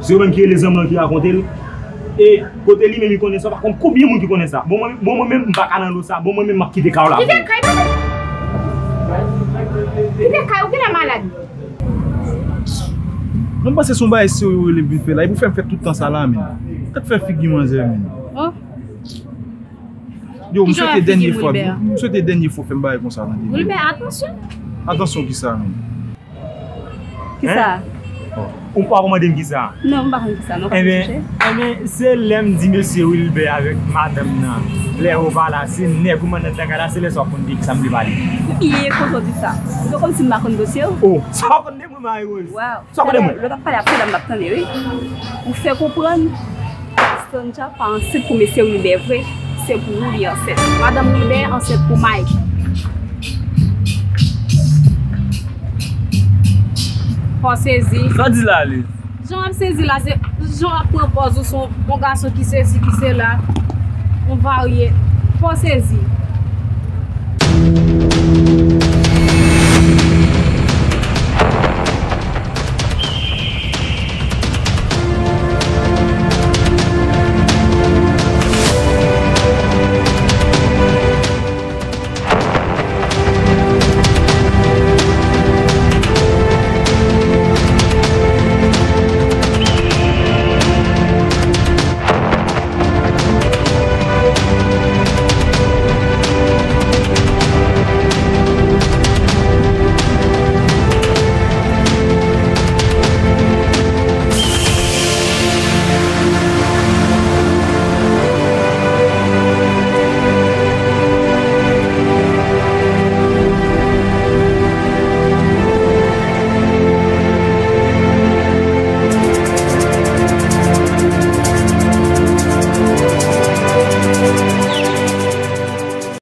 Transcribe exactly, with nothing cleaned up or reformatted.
Se yo menm ki rele zanmi lan ki rakonte l. E kote li menm li konnen sa, pa konn konbyen moun ki konnen sa. Bon, mwen, bon, mwen menm, m pa ka nan lo sa. Bon, mwen menm, m ap kite kay la. Kite kay, papa. Kite kay, ou genlè malad. Mwen panse se yon bagay serye ou rele m vin fè la. E pou fè m fè tout tan sa la, men. Gad fè figi manzè, men. Oh. Yo, m swete dènye fwa, m swete dènye fwa fè m bagay konsa, tande. Wilbert, atansyon. Atansyon kisa, men? Kisa? Hein? Ou pa pou mande m kisa? Non, m pa konn kisa, non. Enben, enben, se lè m di mesye Wilbert avèk madanm nan, lè yo pa la, se nèg ou mandat lakay la, se lè sa w konn di kisa m vle pale. Epi, e konsa w di sa? Se kòmsi m pa konn dosye w. Oh, sa w konn de mwen, Marie Rose? Waw. Sa w konn de mwen? Lè w t ap pale ap fè la, m t ap tande, wi. Ou fè konprann Sandra pa ansent pou mesye Wilbert vre, se pou ou li ansent. Madanm Wilbert ansent pou Mike. Fò sezi. Sa w di la, Liz? Jan w ap sezi la, se jan w ap pran pòz ou se yon, yon gason ki sesi, ki sela, yon varye. Fò sezi.